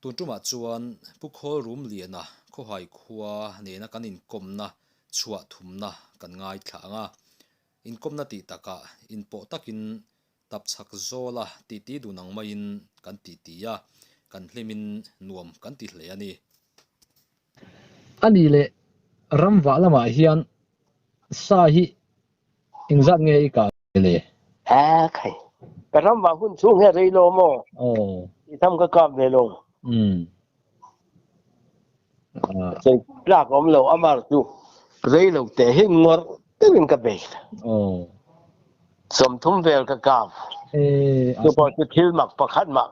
Tun tumah chuan Pu Khawlrumliana Khawhai khua nena kan inkawmna chhuah thumna kan ngaithla ang a. Inkawmna tih takah inpawh takin tapchhak zawla titi dun ang maiin kan titi a, kan hlimin nuam kan ti hle a ni. A nih leh ramvah lamah hian sa hi engzat nge i kah ve le? A khai, ka ramvah hun chhung hian rei lo maw? Aw. I tham ka kap ve lo. Umm. Chei tlak awm lo amar chu rei lo teh hi ngawrh deuhin ka bei. Aw. 30 vel ka kap. E, Chu pawh chu thil mak pakhat mah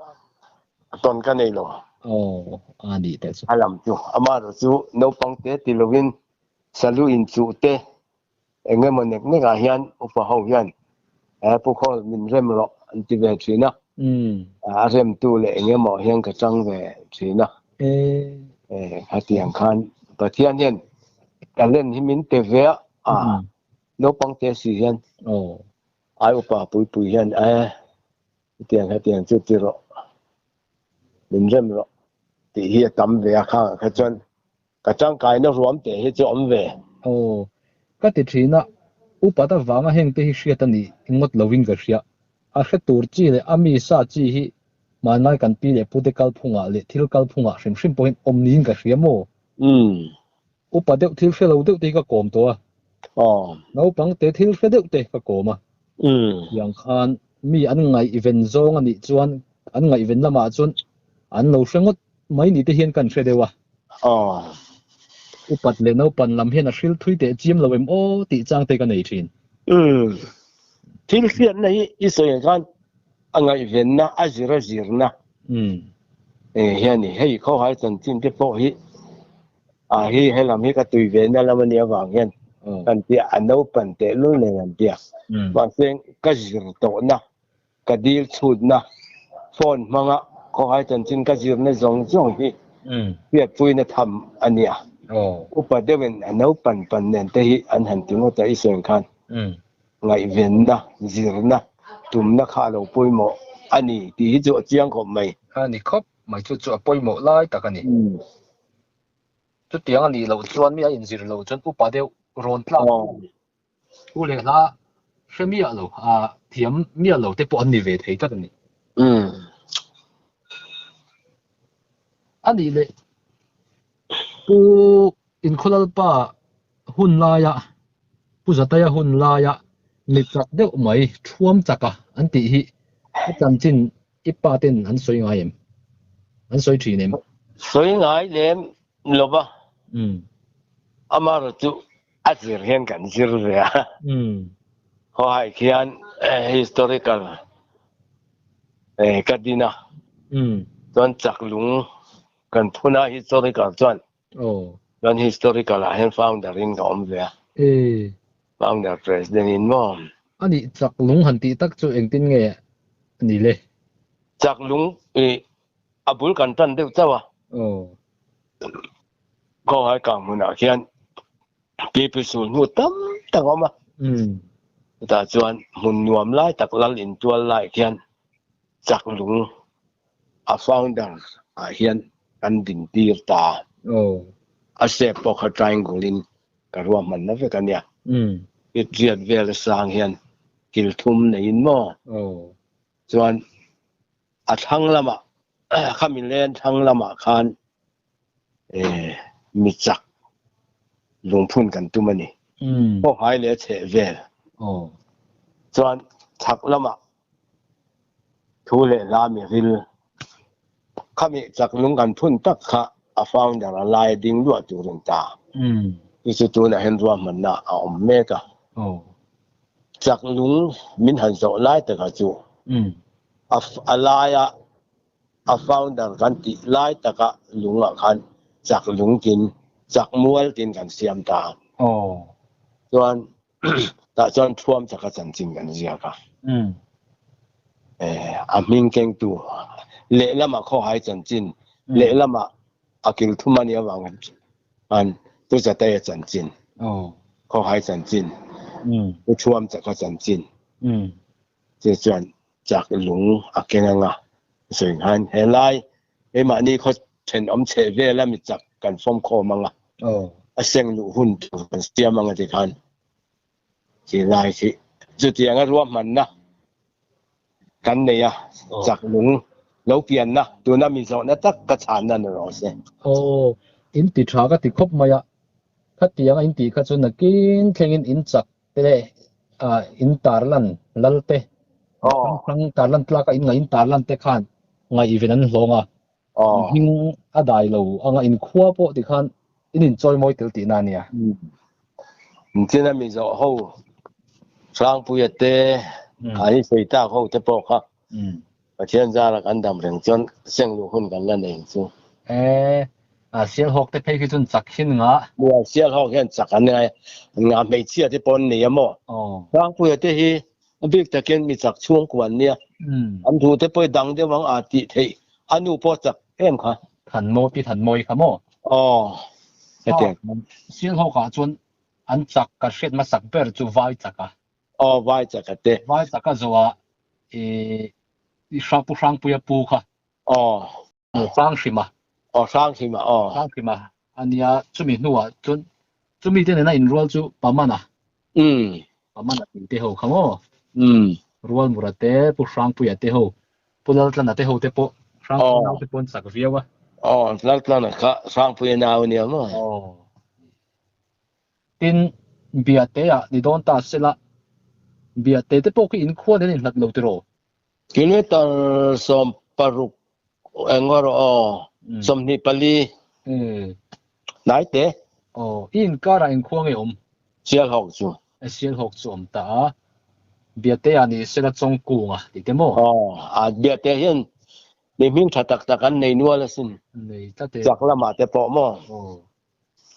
tawn ka nei lo. Aw, a nih teh chu. A lam chu amarawh chu naupang te ti lovin salu inchuh te eng emaw nek nek ah hian upa ho hian he pu khawl min rem rawh an ti ve thin a, a rem tu leh eng emaw hian ka chang ve thin a. Khatiang khan Pathian hian talent hi min pe ve a, naupang te si hian ai upa pui pui hian e hetiang hetiang chu ti rawh min rem rawh tih hi a tam ve a, khangah kha chuan Ka tangkaina ruam teh hi chu awm ve. Aw, ka ti thin a, upat avanga heng te hi hriat a nih ngawt lovin ka hria. A hre tur chi leh a mi sa chi hi hmanlai kan pi leh pute kalphungah leh thil kalphungah hrim hrim pawhin awm niin ka hria maw? Umm. Upa deuh thil hre lo deuh te hi ka kawm tawh a. Aw. Naupang te thil hre deuh te ka kawm a. Umm. Tiang khan mi an ngaihven zawng a nih chuan an ngaihven lamah chuan an lo hre ngawt mai ni te hian kan hre deuh a. Aw. Upat leh naupan lam hian a hril thui teh chiam lo em aw tih chang te ka nei thin. Umm. Thil hriatna hi i sawi ang khan a ngaihvenna, a zir a zirna. Umm. Eng hian ni hei khawhai chanchin te pawh hi a hi helam hi ka tui ve na lam a nih avang hian kan tia a naupan tehlul nen an tia. Mahse ka zir tawhna Ka dil chhutna phone hmanga khawhai chanchin ka zirna zawng zawng hi hriatpuina tham a nia. Upa deuhin a naupan pan nen te hi an han ti ngawt a, i sawi khan ngaihvenna, zirna, tumna kha a lo pawimawh a ni tih hi chu a chiang khawp mai. A ni khawp mai, chu chu a pawimawh lai tak a ni. Chutiang a nih loh chuan mi a inzir loh chuan upa deuh rawn tlak Thu leh hla hre miah lo, a thiam miah lo te pawh an ni ve thei tlat a ni. A nih leh Pu Inkhawlalpa hun laia, Pu Zataia hun laia mi chak deuh mai thuam chaka an tih hi a chanchin i pa ten an sawi ngai em? An sawi thin em? Sawi ngai lem lo va. Amaherawhchu chu a zir hian kan zir ve a. Khawhai khian historical ka din a. Chuan Chaklung kan phun a historical chuan. Chuan historical ah hian founder in ka awm ve a. Founder president in maw. A nih Chaklung han tih tak chu engtin nge a ni le? Chaklung i a bul kan tan deuh chauh a. Khawhai kang hmunah khian pipi sul hnu tam tak a awm a. Chutah chuan hmun nuam lai tak lal intual lai khian Chaklung a founder ah hian kan din tir ta. A shape pawh kha triangle in ka ruahman na vek a nia. I riat vel a sang hian kil thum neiin maw? Chuan a thlang lamah khami len thlang lamah khan mi chak lungphun kan tum a ni. Khawhai leh chheh vel chuan chhak lamah thu leh hla mi ril khami chak lung kan phun tak kha a founder a lai a ding luah tur in ta. Chu chu tunah hian ruahmanna a awm mek a. Chak lung min han zawh lai takah chu a laia a founder kan tih lai taka lungah khan chak lung tin, chak mual tin kan siam ta. Chuan tah chuan thuam chaka chanchin kan ziak a. A hming kengtu lehlamah khawhai chanchin, lehlamah a kil thum a nih avang khan Pu Zateia chanchin, khawhai chanchin, Pu Thuam chaka chanchin chu chuan chak lung a keng anga sawi khan helai Keimahni khaw thenawm chheh vela mi chak kan fawm khawm ang a, a seng luh hun tur kan siam ang a ti khan khi lai khi chutianga ruahmanna kan nei a, chak lung lo pianna tuna mi zawhna tak ka chhanna ni rawh se. Aw, in ti tha ka ti khawp mai a, khatianga in tih kha chu nakin thlengin in chak te leh in tarlan lal te hrang hrang tarlan tlaka in ngaih in tarlan te khan ngaihven an hlawng a, hming a dai lo anga in khua pawh tikhan in inchawi mawi tel tihna a nia. Nichina Mizo ho Hrangpuia te an insawi tak ho te pawh kha Pathian zara kan dam reng chuan seng luh hun kan la nei ang chu. E, a Sialhawk te phei khi chuan chak hin nga. Nia, Sialhawk hian chak an ngai nga hmeichhia te pawh an nei a maw? Hrangpuia te hi a bik takin mi chak chhungkua an nia. An thu te pawh hi dang deuh ang a tih theih a nu pawh chak em kha. Thanmawi pi Thanmawi kha maw? Aw, hetiang. Sialhawk ah chuan an chak ka hriat hmasak ber chu vai chak a. Aw, vai chak a te. Vai chak a zawh ah i Pu Hrangpuia pu kha. Aw. Hranghrima. Aw, Hranghrima, aw. Hranghrima a nia, chumi hnuah chuan chumi te nena inrual chu Pamana. Umm. Pamana tih te ho kha maw? Umm. Rualmura te, Pu Hrangpuia te ho, Pu Laltlana te ho te pawh Hrangpuia nau te pawh an chak viau a. Aw, Laltlana kha Hrangpuia nau a nia maw? Aw. Tin, Biate ah ni dawn ta sela, Biate te pawh khi inkhua nen inhlat lo tiraw? Kilometer 16 eng erawh aw, 24. Hnai te. Aw, i inkarah inkhua nge awm? Sialhawk chu. Sialhawk chu awm ta a, Biate ah ni sela Chawngkunga tih te maw? Aw, a Biate hian mi hming tha tak tak an nei nual asin. Nei tlat e. Chak lamah te pawh maw? Aw.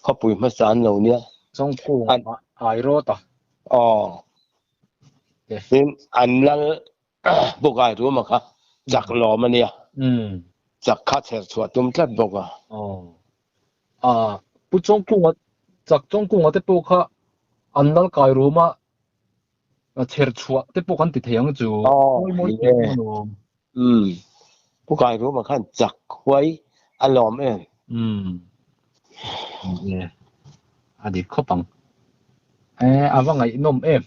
Khawpui hmasa an lo nia. Chawngkung a ai rawt a. Aw. Tin, an lal bawk ai ruma kha chak lawm a nia. Chak kha chher chhuah tum tlat bawk a. Aw. A Pu Chawngkunga chak Chawngkunga te pawh kha an lal kai ruma chher chhuah te pawh kan ti thei ang chu. Aw, ni e. Umm. Pu Kai Ruma khan chak huai a lawm em? Umm. Ni e. A dik khawp ang. E, a va ngaihnawm em.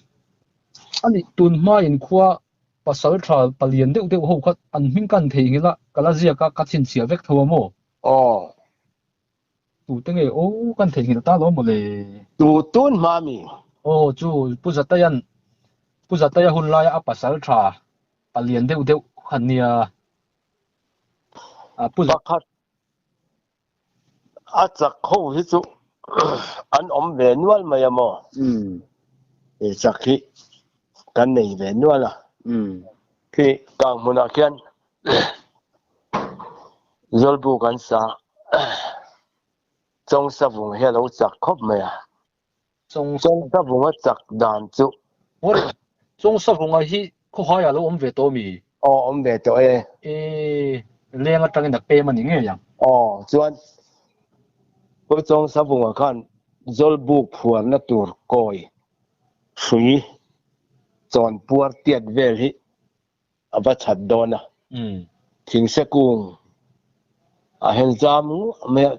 A nih tun hmain khua pasal tha palian deuh deuh ho kha an hming kan theihnghilh a, ka la ziak a, ka chhinchhiah vek tho a maw? Aw. Tute nge aw kan theihnghilh ta lo mawle. Tu tun hma mi? Aw chu Pu Zataia'n Pu Zataia hun laia a pasal tha palian deuh deuh kha nia. A Pu Pakhat a chak ho hi chu an awm ve nual mai a maw? He chak hi kan nei ve nual a. Khi kang hmunah khian Zawlbuk an sa Chawngsavung hi a lo chak khawp mai a. Chawngsavung a chak dan chu. Chawngsavunga hi khawhaiah a lo awm ve tawh mi? Aw awm ve tawh e. E leng atangin a pem a ni ngei ang. Aw chuan Pu Chawngsavunga khan Zawlbuk phuarna tur kawi hrui chawnpuar tiat vel hi a va chhat dawn a, thingse kung a hen zam nguah mai a,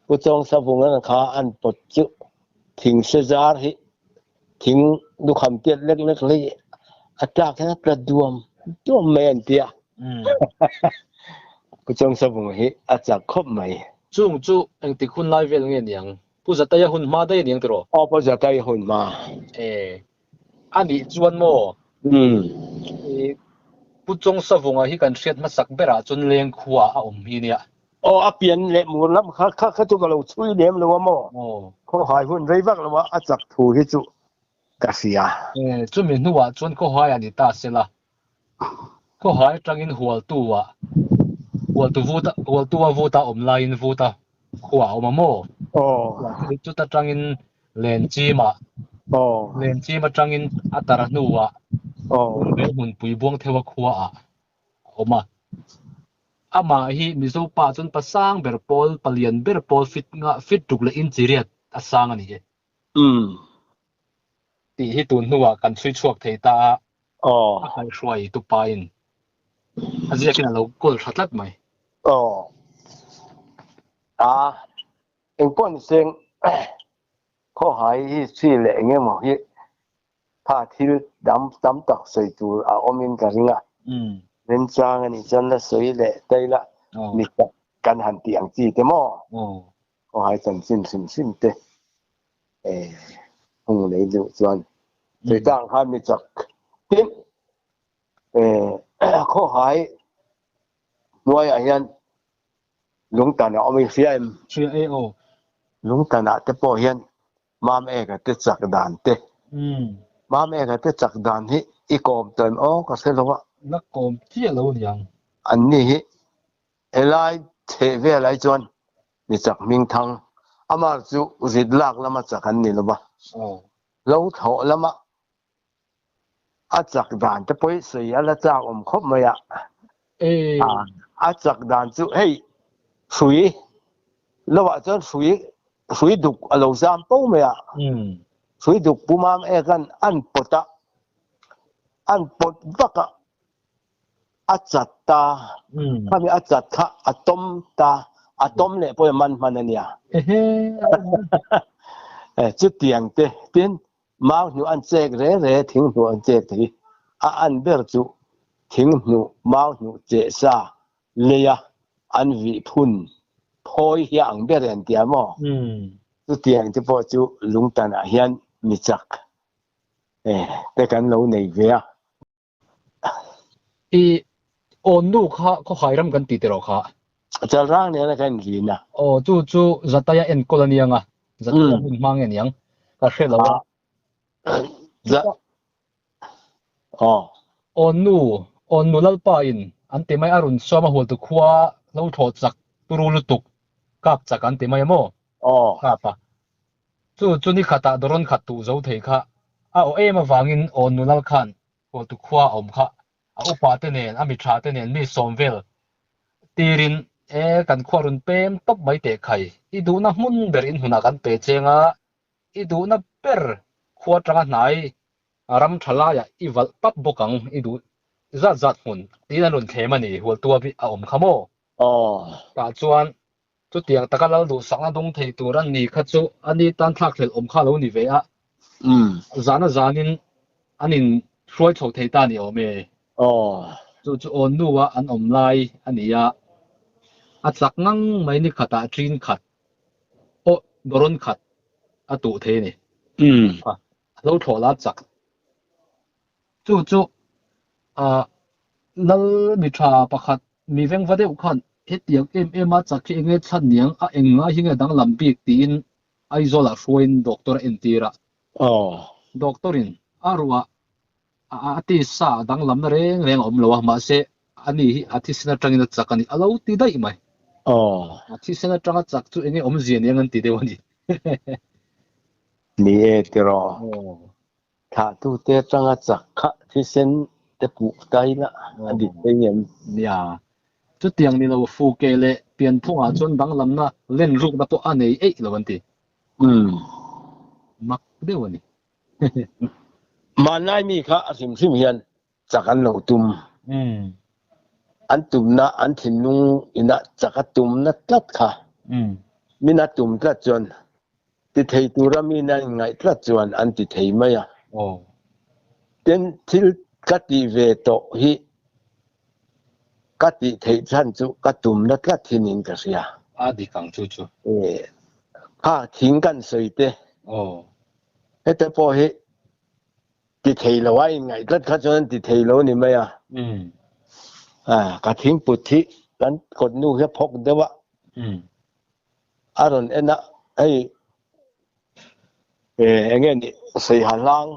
Pu Chawngsavunga kha an pawt chu thingse zar hi thing lukham tiat lek lek hlei a tlak hian a tla duam duam mai an ti a, Pu Chawngsavunga hi a chak khawp mai. Chung chu engtik hun lai vel nge niang? Pu Zataia hun hma daih a niang tiraw? Aw Pu Zataia hun hma. E. A nih chuan maw? I Pu Chawngsavunga hi kan hriat hmasak berah chuan Lengkhua a awm hi nia. Aw a pian leh mur lam kha kha kha chu ka lo chhui lem lo a maw? Aw. Khawhai hun rei vak lo a, a chak thu hi chu ka hria. E, chumi hnuah chuan Khawhai a ni ta sela. Khawhai atangin Hualtu ah Hualtu vuta Hualtu a vuta awm laiin vuta khua a awm a maw? Aw. Chuta tangin Lenchimah Aw. Lenchim atangin a tar hnuah Aw. Bungbel hmunpui Buangtheua khua ah a awm a. Amah hi Mizo pa chuan pa sang ber pawl, palian ber pawl fit nga fit ruk leh inchi riat a sang a ni e. Umm. Tih hi tun hnuah kan chhui chhuak thei ta a. Aw. A kaihhruai tupain a ziakin a lo kawl tha tlat mai. Aw. A engpawh ni seng khawhai history leh eng emaw hi kha thil dam tam tak sawi tur a awmin ka ring a. Remchang a nih chuan la sawi leh ta ila mi tak kan han tih ang chi te maw? Khawhai chanchin hrim hrim te hung lei deuh chuan sawi ta ang khan mi chak tin khawhai hnuaiah hian lungtan a awm i hria em? Hria e aw. Lungtanah te pawh hian Mam Eka te chak dan te. Mam Eka te chak dan hi i kawm tawh em aw ka hre lo a. La kawm chiah lo niang. Anni hi helai chheh vel ai chuan mi chak hming thang amar chu rit lak lama chak an ni lo va. Lo thlawh lama A chak dan te pawh hi sawi a la chak awm khawp mai a. A chak dan chu hei hrui lovah chuan hrui hrui duk a lo zam po mai a. Hrui duk pu mam ek an an pawt a, an pawt vak a, a chat ta. Khami a chat kha a tawm ta, a tawm leh pawh hi a man hman a nia. Chutiang te tin Mau hnuh an chek re re, thing hnuh an chek thei. A an ber chu thing hnuh, mau hnuh cheh sa leia an vih phun phawi hi a ang ber em tia maw? Chutiang te pawh chu lungtanah hian mi chak te kan lo nei ve a. I awn nu kha khawhai ram kan ti tiraw kha? Chalrang nena kan inrin a. Aw chu chu Zataya enkawl a niang a, Zataya hun hma nge niang ka hre lo a. Aw. Awn nu, awn nu Lalpa in an ti mai a rawn sawm a hualtu khua lo thlawh chak turu lutuk kap chak an ti mai a maw? Aw. Kap a. Chu chu ni khatah dawrawn khat tuh zo thei kha a aw em avangin awn nu Lal khan Hualtu khua a awm kha a upa te nen a mitha te nen mi sawm vel tirin e kan khua rawn pem tawp mai teh khai i duhna hmun ber in hmunah kan pe cheng a i duhna ber khua tanga hnai ram tha laiah i valh pap bawk ang i duh zat zat hmun tiin an rawn thlem a ni Hualtu a a awm kha maw? Tah chuan Chutiang taka lal duhsakna dawng thei tur a ni kha chu a ni tan thlakhlelh awm kha a lo ni ve a. Zana zanin an in hruai chho thei ta ni awm e. Chu chu awn nu a an awm lai a ni a. A chak ngang mai ni khatah ṭin khat pawh dawrawn khat a tuh thei a ni. A lo thlawh la chak. Chu chu lal mi tha pakhat mi vengva deuh khan hetiang em em a chak hi enge chhan niang a eng ngai hi nge danglam bik tiin Aizawl ah hruaiin doctor a entir a. Doctor in a ruah a tisa a danglamna reng reng a awm lo a mahse ani hi a thisen atangin a chak a ni a lo ti daih mai. A thisen atanga chak chu enge awmzia niang an ti deuh a ni. Ni e tiraw. Thlahtute atanga chak kha thisen te puh ta ila a dik phei ngem? Nia, chutiang ni lo fuke leh pianphungah chuan danglamna len rukna pawh a nei eih lo an ti. Mak deuh a ni. Hmanlai mi kha a hrim hrim hian chak an lo tum. An tumna, an thinlung ina chak a tumna tlat kha. Min a tum tlat chuan ti thei tura min a inngaih tlat chuan an ti thei mai a. Tin, thil ka tih ve tawh hi ka tih theih chhan chu ka tumna tlat hi niin ka hria. A dik ang chu chu. Kha thing kan sawi te. Hete pawh hi Ti thei lo a inngaih tlat kha chuan an ti thei lo a ni mai a. Ka thingput hi kan kawt nu hi a phawk deuh a. A rawn en a, hei eng nge nih seiha hlang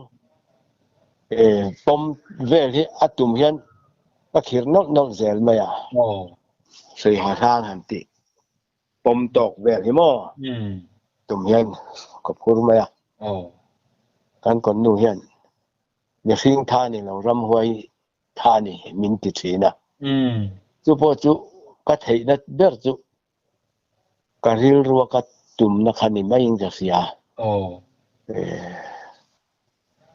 pawm vel hi a tum hian ka khirh nawlh nawlh zel mai a. Seiha hlang han tih pawm tawk vel hi maw tum hian ka phur mai a. Kan kawnnu hian mihring tha ni lo ramhuai tha ni min ti thin a. Chu pawh chu ka theihna ber chu ka rilrua ka tumna kha ni maiin ka hria.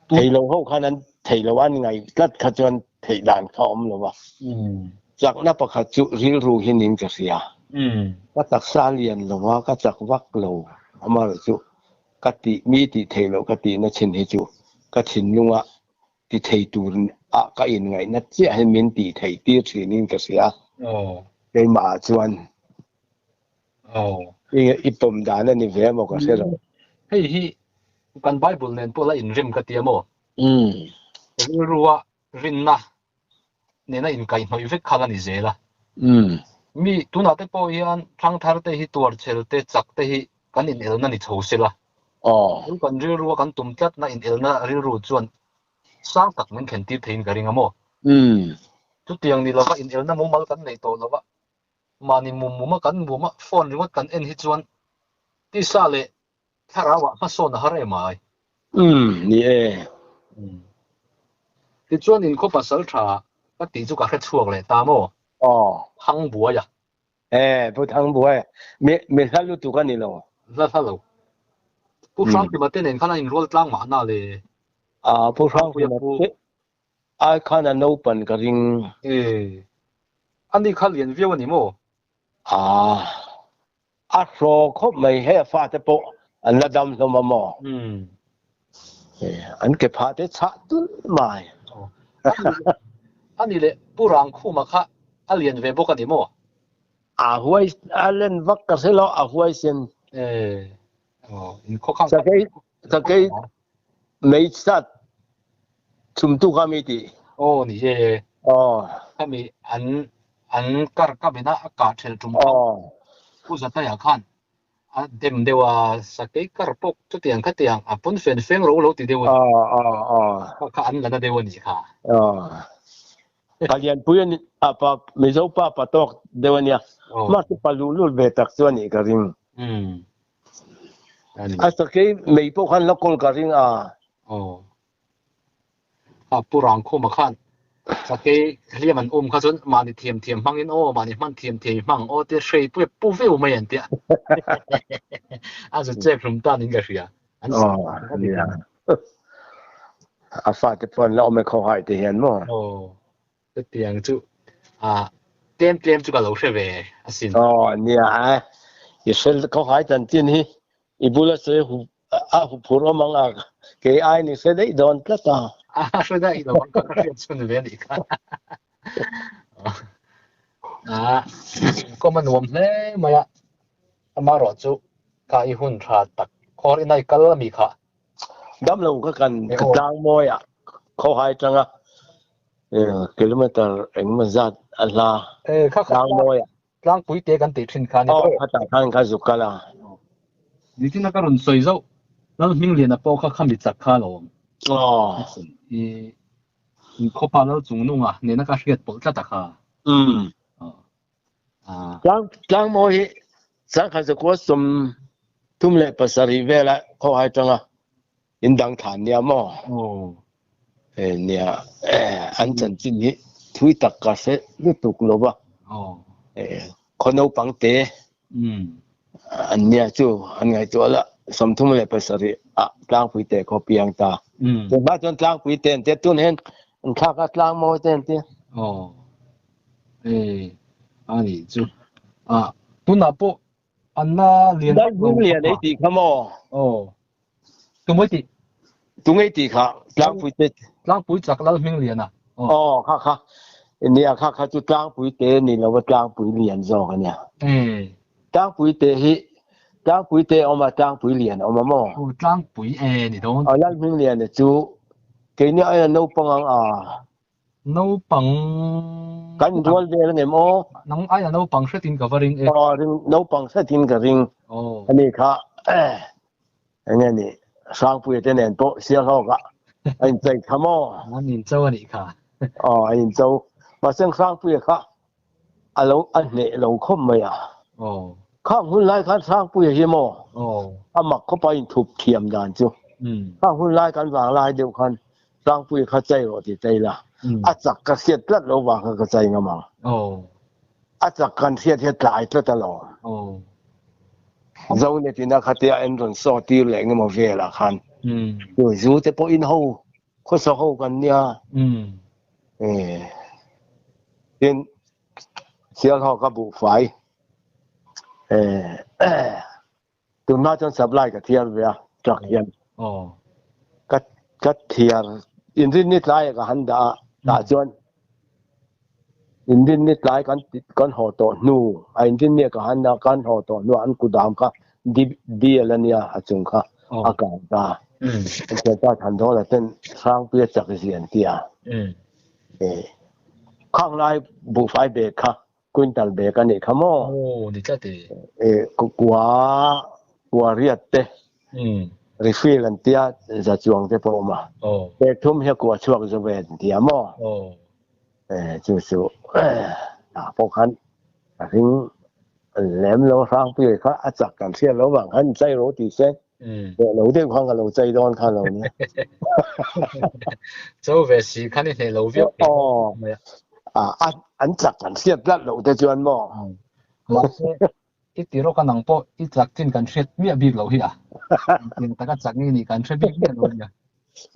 Thei lo ho khan an thei lo an ngaih tlat kha chuan theih dan kha awm lo a. Chakna pakhat chu rilru hi niin ka hria. Ka taksa a lian lo a, ka chak vak lo. Amaherawhchu ka tih mi tih theih loh ka tihna chin hi chu ka thinlunga ti thei tur ah ka inngaihna chiah hi min tih theih tir thinin ka hria. Keimah ah chuan i pawm dan a ni ve emaw ka hre lo. Hei hi kan Bible nen pawh la inrem ka ti a maw? Rilrua rinna nena inkaihhnawih vek kha la ni zel a. Mi tunah te pawh hian thangthar te hi tuarchhel te chak te hi kan inelna ni chho se la. Chu kan rilrua kan tum tlatna inelna rilru chuan sang tak min thlen tir theiin ka ring a maw? Chutiang ni lova inelna mumal kan neih tawh lova mahni mum muma kan mum a phone ringawt kan en hi chuan tisa leh Thlarauah hmasawn a har em ai. Umm, ni e. Umm. Tichuan in khaw pasal tha ka tih chu ka hre chhuak leh ta maw? Aw. Thang buai a. E, Pu Thang buai a. Mi, mi hla lutuk a ni lo. Hla hla lo. Pu Hranghlima te nen khan an inrual tlang mahna le. Ah, Pu Hranghlima te ai khan a naupan ka ring. E. Ani kha lian viau a ni maw? Ah. A hraw khawp mai hei a fate pawh an la dam hlawm a maw? An ke phah te chhah tulh mai. A ni leh Pu Rangkhuma kha a lian ve bawk a ni maw? A huai a len vak ka hre lo a huaisen. Sakei sakei mei sat chhumtu kha mi tih. Aw ni e. Aw. Khami an an kar ka bena a kah thelh tum kha Pu Zataya khan a dem deuh a sakei kar pawk chutiang khatiang a pawn fen feng ro lo ti deuh a ni. Aw aw aw. Kha kha an la na deuh a nih kha. Aw. Palianpui a ni a pa Mizo pa pa tawk deuh a nia. Mahse pa luhlul ve tak chu a nih ka ring. A sakei mei pawh khan la kawl ka ring a. Aw. A pu Rangkhuma khan sakei hliam an um kha chuan mahni thiam thiam hmangin aw mahni hman thiam thiam hmang aw tia hrei pui a pu veu mai an tia. A zu chek hlum tan in ka hria. An Aw nia. A fate pawh an la awm e khawhai te hian maw? Aw. Chutiang chu ah tlem tlem chu ka lo hre ve asin. Aw nia a, i hre khawhai chanchin hi i bula sawi hu a hu phur awm ang a, kei aiin i hre daih dawn tlat a. A hre daih lo ang ka ka hriat chhun ve anih kha. Ah kawm a nuam hle mai a, amaherawh chu ka i hun tha tak khawr ina i kal ami kha. Damlo ka kan ka tlang mawi a, khawhai tanga Kilometer engemaw zat a hla tlang mawi a. Tlangpui te kan tih thin kha a ni. Aw khatah khan ka zuk kal a. Nitin a ka rawn sawi zauh Lalhmingliana pawh kha khami chak kha a lo awm. Aw. I inkhawpa Lal Chungnunga nena ka hriat pawlh tlat a kha. Umm. Tlang mawi hi sangkhat zakua 37 vela khawhai tanga in dang thlan nia maw? Nia an chanchin hi thui tak ka hre lutuk lo va. Khaw naupang te an nia chu an ngaihtuah la 37 ah tlangpui te khaw piang ta. Tunhma chuan tlangpui te an tia tun hian an thlak a tlang mawi te an tia. E a nih chu. A tunah pawh an la lian vak lo lian ei tih kha maw? Aw. Tumai tih. Tungei tih kha tlangpui te. Tlangpui chak lal hming lian a. Aw kha kha. Nia kha kha chu tlangpui te ni lo a tlangpui lian zawk a nia. Tlangpui te hi tlangpui te awm a tlangpui lian awm a maw? Aw tlangpui e ni dawn. Aw lal hming lian chu keini aia naupang ang a. Naupang Kan inrual vel ang em aw? Nang aia naupang hretin ka va ring e. Aw ring naupang hretin ka ring. Aw. Ani kha eng nge ni Hrangpuia te nen pawh Sialhawk ah a inchei kha maw? An incho a nih kha. Aw an incho. Mahse Hrangpuia kha a lo a hneh lo khawp mai a. Aw. Khang hun lai khan Hrangpuia hi maw? Aw. A mak khawp a inthup thiam dan chu. Khang hun lai kan vang lai deuh khan Tlangpui kha chai rawh ti chai la, a chak ka hriat tlat lo vang kha ka chai ngam ang. A chak kan hriat hi a tlai tlat alawm. Zonet ina khatia en rawn saw tir leh engemaw velah khan zu te pawh in ho khawsa ho kan nia. Tin. Sialhawk a buhfai tunhma chuan supply ka thiar ve a truck hian ka ka thiar inrinni tlaiah ka han dah a tah chuan inrinni tlai kan kan haw tawh hnu a inrinni ah ka han dah kan haw tawh hnu ah an kudam kha dial a nia a chung kha a kang ta an thianpa Thandawla ten Hrangpuia chak zia an ti a. Khang lai buhfai bag kha quintal bag a nih kha maw? Aw ni tlat e. Kua kua riat te refill an tia za chuang te pawh a awm a. Bag thum hi a kua chhuak zo ve an tia maw? Chu chu tah pawh khan a ring lem lo hrangpui kha a chak kan hriat lo vang khan chai ro tih se. Hneh lo deuh khan ka lo chai dawn kha lo nia. Cho ve si khan i hneh lo viau thei mai a. A an chak kan hriat tlat loh te chuan maw? Mahse i ti rawk a nang pawh i chak chin kan hriat miah bik loh hi a. Engtiang taka chak nge nih kan hre bik miah lo nia.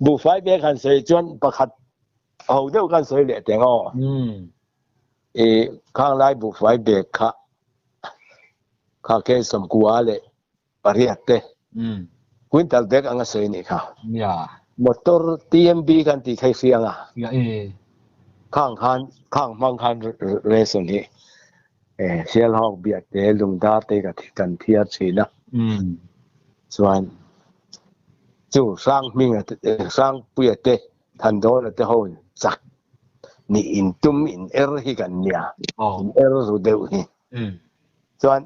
Buhfai bag han sawi chuan pakhat ho deuh khan sawi leh teng aw. I khang lai buhfai bag kha kha ke sawmkua leh pariat te quintal bag anga sawi anih kha. Motor TMB khan tih kha i hria anga khang khan khang hmang khan ration hi Sialhawk biah te Lungdar te ka kan thiar thin a chuan chu Hranghminga te Hrangpuia te Thandawla te ho in chak nih in tum in er hi kan nia in er ru deuh hi chuan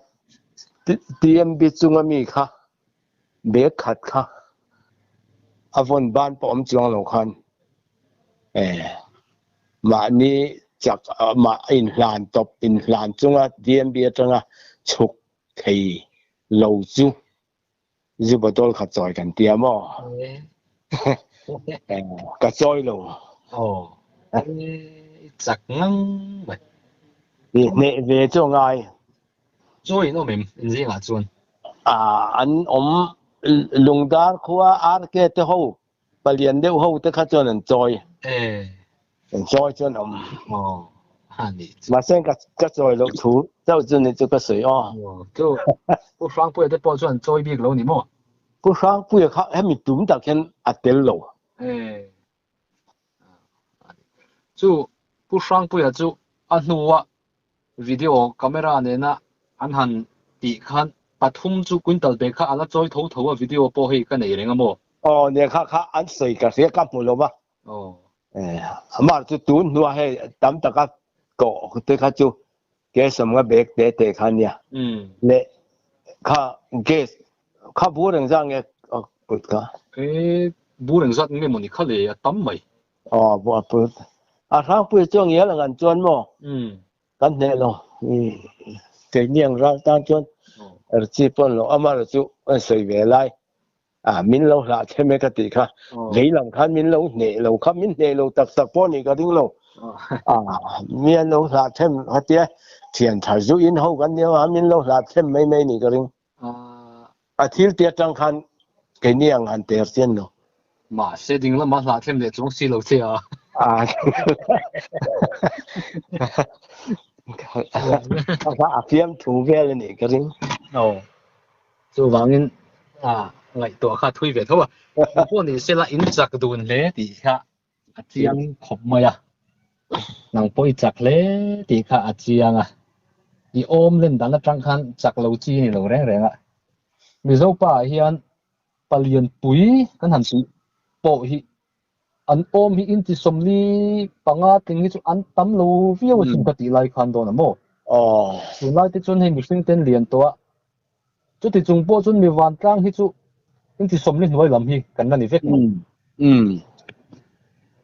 TMB chunga mi kha bag khat kha a vawn ban pawh awm chuang lo khan mahni chak mah inhlan tawp inhlan chunga TMB atanga chhuk thei lo chu zu bottle kha chawi kan tia maw? Ka chawi lo. Aw, i chak ngang mai. I hneh ve chu a ngai. Chawi in awm em in zingah chuan? An awm Lungdar khua RK te ho Palian deuh ho te kha chuan an chawi. An chawi chuan awm. Mahse ka ka chawi loh thu chauh chu ni chu ka sawi aw. Chu Pu Hrangpuia te pawh chuan an chawi bik lo ni maw? Pu Hrangpuia kha hemi tum tak hian a tel lo. Chu Pu Hrangpuia chu a hnua Video camera nena an han tih khan pathum chu quintal bag kha a la chawi tho tho a video pawh hei ka nei reng a maw? Aw nia kha kha an sawi ka hria ka hmu lo va. Aw. Amah chu tun hnua hei tam taka tawh te kha chu gas awm nga bag te te kha nia. Leh kha gas kha bur engzat nge put kha? E bur engzat nge mawni kha le a tam mai. Aw bu a put. A hrangpui chu ngial ang an chuan maw? Kan hneh lo. Keini ang ral tan chuan erchi pawn lo amah chu an sawi ve lai. A min lo hlah them e ka tih kha. Lei lam khan min lo hneh lo kha min hneh lo tak tak pawh nih ka ring lo. A mi an lo hlah them khatia thian thar zu in ho kan nia min lo hlah them mai mai nih ka ring. A thil te atang khan keini ang han ter chian lo. Mahse ding lama hlah thlem leh chuang si lo che a. A fiam thu vel a nih ka ring. Aw. Chuvangin a ngaihtuah kha thui ve tho a. Pawh ni sela in chak dun hle tih kha a chiang khawp mai a, nang pawh i chak hle tih kha a chiang a, i awm len dan atang khan chak lo chi ni lo reng reng a, Mizo pa ah hian palian pui kan han tih pawh hi an awm hi inti sawmli panga tling hi chu an tam lo viau asin ka tih lai khan dawn a maw? Tunlai te chuan hei mihring ten lian tawh a, Chuti chung pawh chuan mi vantlang hi chu inti sawmli hnuai lam hi kan la ni vek mai.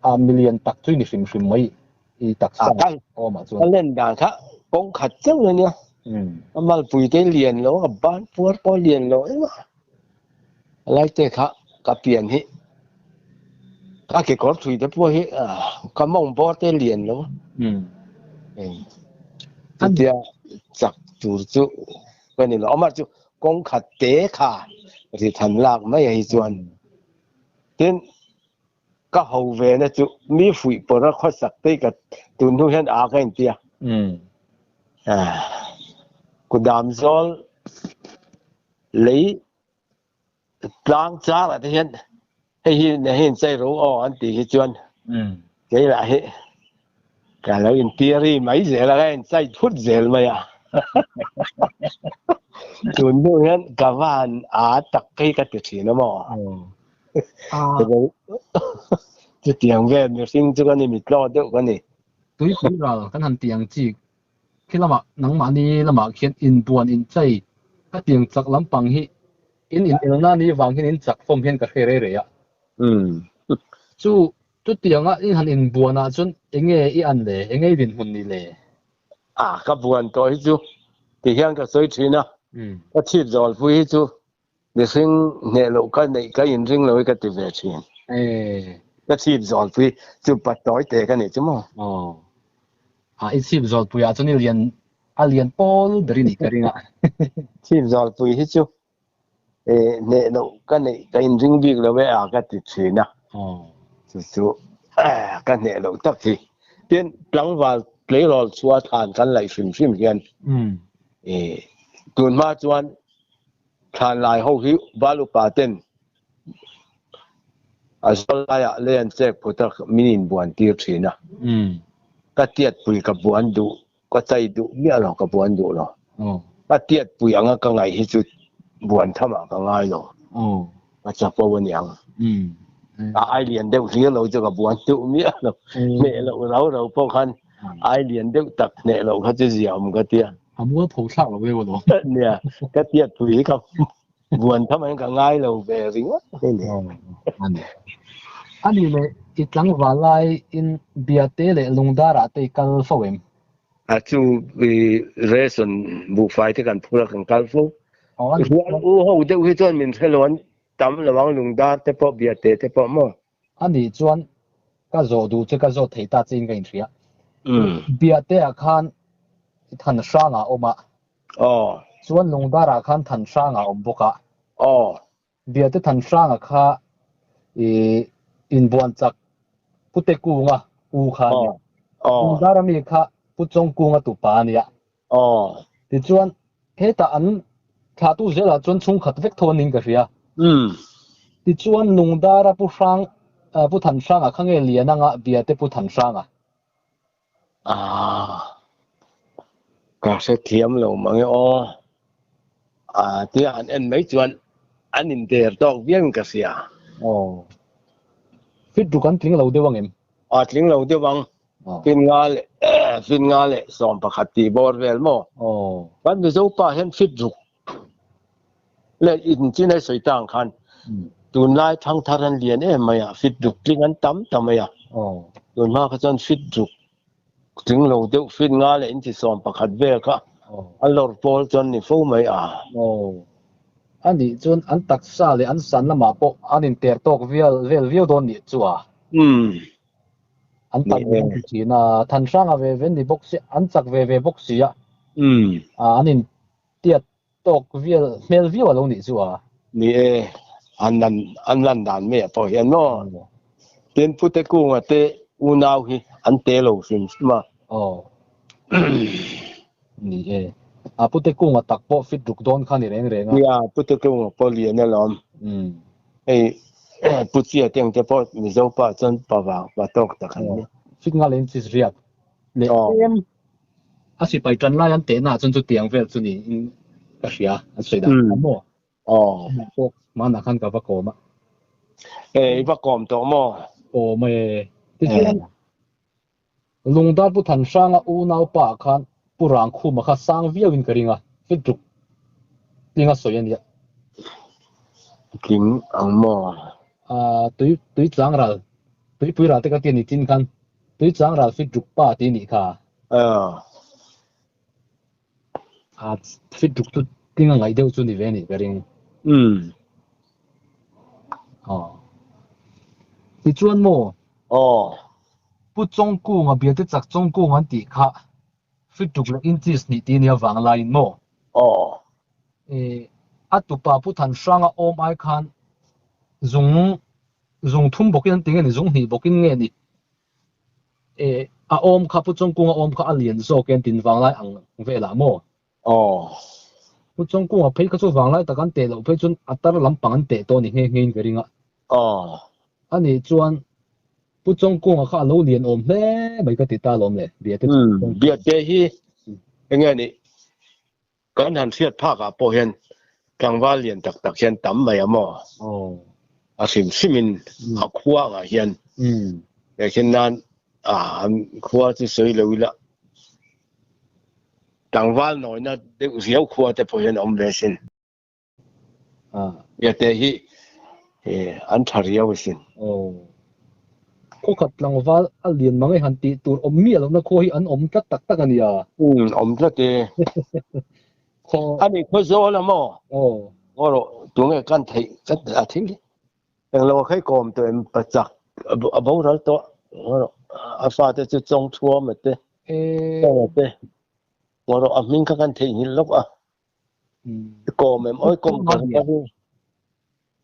A milian tak chu i ni hrim hrim mai i taksa awmah chuan. A len dan kha kawng khat chauh a nia. A malpui te lian lo, a ban puar pawh a lian lo em a. A lai te kha ka pian hi ka kekawr thui te pawh hi ka mawng bawr te lian lo. Chutia chak tur chu Ka ni lo. Amah chu kawng khat te kha ri than lak mai a hi chuan. Tin, ka ho ve na chu mi fuih pawrh a khawsak te ka tun hnu hian a ka inti a. Kudam zawl lei tlang char ah te hian hei hi hei in chei ro aw an tih hi chuan kei lah hi ka lo in theory mai zel a ka in chai thut zel mai a tun hnu hian ka van a tak hi ka ti thin a maw chutiang vel mihring chu ka ni mitlaw deuh ka ni. Tuipui ral kan han tih ang chi Khi lamah nangmahni lamah khian inbuan inchei ka tiang chak lampang hi in inelna ni vang hian in chak fawm hian ka hre rei rei a. Chu chutianga in han inbuan ah chuan enge i an le, enge i dinhmun ni le? A, ka buan tawh hi chu ti hian ka sawi thin a, ka chhip zawlpui hi chu Mihring hneh loh ka neih ka inring lo hi ka ti ve thin. Ka chhip zawlpui chu pa tawi teh ka nih chu maw? Aw. A i chhip zawlpui ah chuan i lian a lian pawl ber i nih ka ring a. Chhip zawlpui hi chu hneh loh ka neih ka inring bik lo e a ka ti thin a. Chu chu ka hneh loh tak hi. Tin, tlangval tleirawl chhua thlan kan laih hrim hrim hian tunhma chuan Thlan lai ho hi Val upa ten a zawl laiah lei an chek phut a, min inbuan tir thin a. Ka tiatpui ka buan duh, ka chai duh miah lo, ka buan duh lo. Ka tiatpui anga ka ngaih hi chu buan thamah ka ngai lo, ka chapo a niang. A ai lian deuh hlir lo chu ka buan duh miah lo, hneh loh rau rau pawh khan ai lian deuh tak hneh loh kha chu zia awm ka tia. A mual pho thlak lo deuh alawm. Nia, ka tiat pui hi ka buan tham in ka ngai lo ve ringawt mai ni. Ani. Ani leh i tlangval lai in Biate leh Lungdar ah te i kal fo em? A chu i ration buhfai te kan phur a kan kal fo. Rual u ho deuh hi chuan min hre lo an tam lo ang Lungdar te pawh Biate te pawh maw? Ani chuan ka zawh duh che ka zawt thei ta che in ka inhria. Biate ah khan than hrang ah awm a. Chuan Lungdar ah khan than hrang ah awm bawk a. Biate than hrang ah kha i inbuan chak Pu Te Kunga u kha a nia. Lungdar ami kha Pu Chawng Kunga tupa a nia. Tichuan hetah an thlahtu zelah chuan chhungkhat vek tho anin ka hria. Tichuan Lungdara Pu Hrang Pu Thanhranga kha nge lian anga Biate Pu Thanhranga? Aaa ka hrethiam lo mang e aw. Aa tia han en mai chuan an inter tawk viau in ka hria. Aw. Fit ruk an tling lo deuh ang em? Aa tling lo deuh ang. Fin nga leh fin nga leh 11 tih bawr vel maw? Kan Mizo pa hian fit ruk leh in chin hei sawi tang khan tunlai thangthar an lian em mai a, fit ruk tling an tam ta mai a. Tunhma kha chuan fit ruk tling lo deuh fit nga leh inchi 11 vel kha a lawr pawl chuan ni fo mai a. A nih chuan an taksa leh an san lamah pawh an inter tawk vel vel viau dawn nih chu a. An tan an ti thin a, Thanhranga ve ve ni bawk si, an chak ve ve bawk si a, an in tiat tawk vial hmel viau a lo nih chu a. Ni e, an lan an lan dan mai ah pawh hian maw. Tin Pute Kunga te unau hi an te lo hrim hrim a. Aw. Ni e. A Pute Kunga tak pawh fit ruk dawn kha ni reng reng a. Nia, Pute Kunga pawh lian alawm. Hei Pu Chia te ang te pawh Mizo pa chuan pa vang pa tawk tak an ni. Fit nghal in chis riat leh tlem a sipai tan lai an tehna ah chuan chutiang vel chu niin ka hria an sawi dan kha maw? Pawh hmanah khan ka va kawm a. E i va kawm tawh maw? Kawm e. Tichuan Lungdar Pu Thanhranga unaupa ah khan Pu Rangkhuma kha sang viau in ka ring a, fit ruk tling a sawi a nia. Tling ang maw? Aaa tui tui chang ral, tuipui ral te ka ti a ni chin khan tui chang ral fit ruk pa tih nih kha. Aaa. Aa fit ruk chu tling a ngaih deuh chu ni ve a nih ka ring. Umm. Aw. Tichuan maw? Aw. Pu Chawngkunga biate chak Chawngkung an tih kha fit ruk leh inches hnih tih nia vang laiin maw? Aw. E, a tupa Pu Thanhranga awm ai khan zung zung thum bawkin an ti nge ni, zung hnih bawkin nge ni? E. A awm kha Pu Chawngkunga awm kha a lian zawk e an tin vanglai ang velah maw? Aw. Pu Chawngkunga phei kha chu vanglai tak an teh loh phei chuan a tar lampang an teh tawh a ni nghe nghe in ka ring a. Aw. A nih chuan Pu Chawngkunga kha a lo lian awm hle mai ka ti ta alawm le, Biate chu. Umm, Biate hi enge nih? Kan han hriat phak ah pawh hian tlangval lian tak tak hian tam mai a maw? A hrim hrim in a khua ang ah hian hei hian nan an khua chu sawi lo ila tlangval nawina deuh riau khua te pawh hian a awm ve asin. Biate hi an tha riau asin. Khaw khat tlangval a lian mang e han tih tur awm miah lohna khua hi an awm tlat tak tak a nia. Umm awm tlat e. Khaw. A nih khaw zawl a maw? Aw. Ngaw rawh tunge kan theih kan a thil hi. Englo a khai kawm tawh em pachak a boral tawh ngaw rawh a fate chu chawng thuam a te. E. A te. Ngaw rawh a hming kha kan theihnghilh lawk a. Kawm em oi kawm ka ka ring.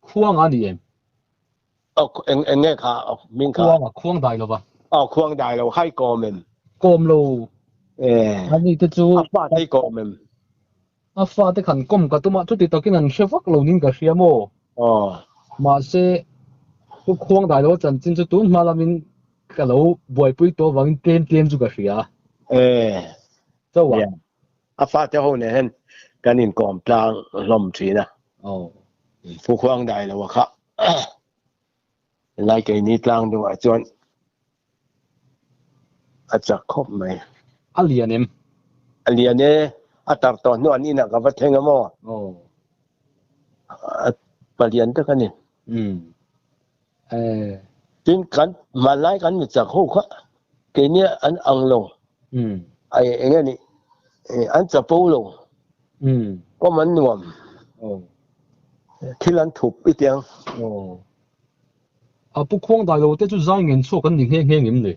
Khuang a ni em? Aw eng eng nge kha hming kha? Khuang a khuang dai lova. Aw khuang dai lo khai kawm em? Kawm lo. Eh. Ani te chu a fa te kawm em? A fa te khan kawm ka tuma chuti takin an hre vak lo nin ka hria maw? Aw. Mahse chu khuang dai lo chanchin chu tun hma lamin ka lo buaipui tawh avangin tlem tlem chu ka hria. Eh. Chauh a. A fate ho nen hian kan inkawm tlang hlawm thin a. Pu Khuang dai lo a kha helai keini tlang deuhah chuan a chak khawp mai. A lian em? A lian e, a tar tawh hnuah an inah ka va thleng a maw? A palian tak a ni. Tin kan hmanlai kan mi chak ho kha keini an ang lo. Ai eng nge ni an chapo lo. Kawm an nuam. Thil an thup i tiang. A pu khuang dai lo te chu zai ngen chhuak an ni nghe nghe ngem le?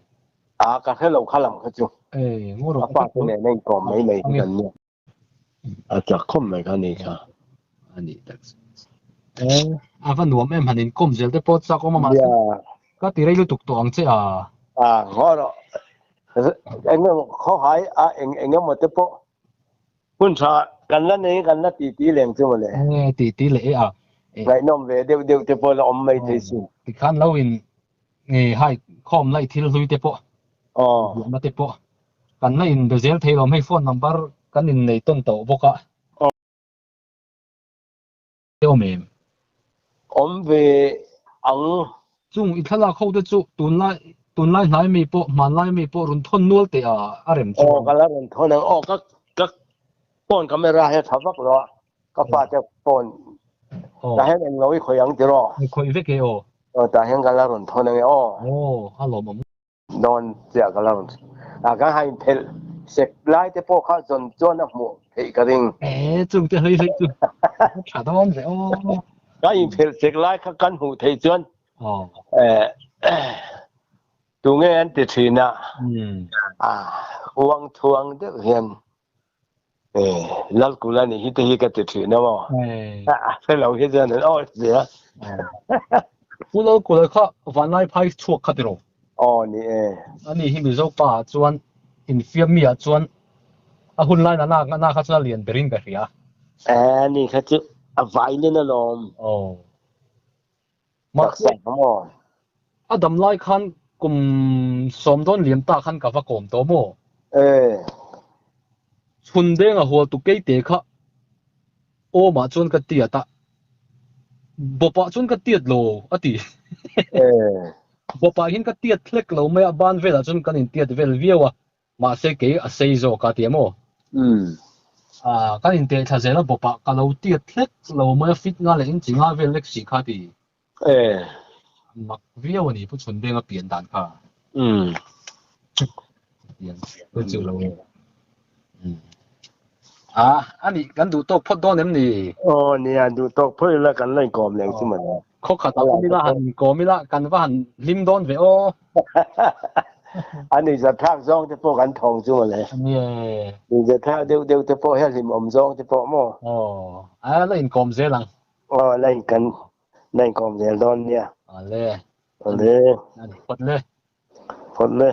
A ka hre lo kha lam kha chu. Ngaw A pa te nen a inkawm mai mai hi kan nia. A chak khawp mai kha ni kha. A ni tak chu. Eh, a va nuam em han inkawm zel te pawh chak awm a mahse ka ti rei lutuk tawh ang che a. A ngaw rawh. Eng emaw khawhai a eng eng emaw te pawh hun tha kan la nei kan la ti ti leng chu mawle. Eh, ti ti leh e a. Ngaihnawm ve deuh deuh te pawh la awm mai thei sin. Tikhan lo in Nge hai khawm laih thil hlui te pawh Aw. Duhna te pawh kan la inbe zel thei lo hei phone number kan innei tawn tawh bawk a. Aw. Awm em? Awm ve ang. Chung i thlalak ho te chu tunlai tunlai hnai mi pawh hmanlai mi pawh rawn thawn nual teh a a rem chuan. Aw ka la rawn thawn ang aw ka ka phone camera hi a tha vak lo a. Ka fa te phone tah hian eng lo i khawih ang tiraw? I khawih vek e aw. Aw tah hian ka la rawn thawn ang e aw. Aw a lawmawm. Dawn chiah ka la rawn a kan han inphelh sek lai te pawh kha zawn chuan a hmuh theih ka ring. E chung te hlei hlei chu tha dawn ve aw. Kan inphelh sek lai kha kan hmuh theih chuan tunge an ti thin a, uang thuang deuh hian Lalkula nih hi te hi ka ti thin a maw? A hre lo hi chuan an awi hle a. Pu Lalkula kha Vanlai phai chhuak kha tiraw? Aw ni e. Ani hi Mizo pa ah chuan infiam mi ah chuan a hun lai na na kha chuan a lian berin ka hria. Ani kha chu a violin alawm. Aw. Mahse, a dam lai khan kum sawm dawn liam ta khan ka va kawm tawh maw? Chhun denga hual tu keite kha awmah chuan ka tiat a, bawpah chuan ka tiat lo a ti. Bawpah hian ka tiat hlek lo mai a, ban velah chuan kan intiat vel viau a, Mahse kei a sei zawk a ti a maw? Ah, kan inteh thla zel a bawpah ka lo tiat hlek lo mai a fit nga leh inchi nga vel lek si kha ti. Mak viau a ni Pu Chhundenga pian dan kha. Pian te chu lo. Ah, a nih kan duh tawk phawt dawn em ni? Aw nia, duh tawk phawt ila kan la inkawm leng chu mawle. Khaw khat ah awm ila han inkawm ila kan va han hlim dawn ve aw. A ni zathlak zawng te pawh kan thawng chu mawle. Nia. Ni zathlak deuh deuh te pawh hian hlim awm zawng te pawh maw? Aw, a la inkawm zel ang. Aw, la inkan la inkawm zel dawn nia. Ale. Ale. Ani phawt le. Phawt le.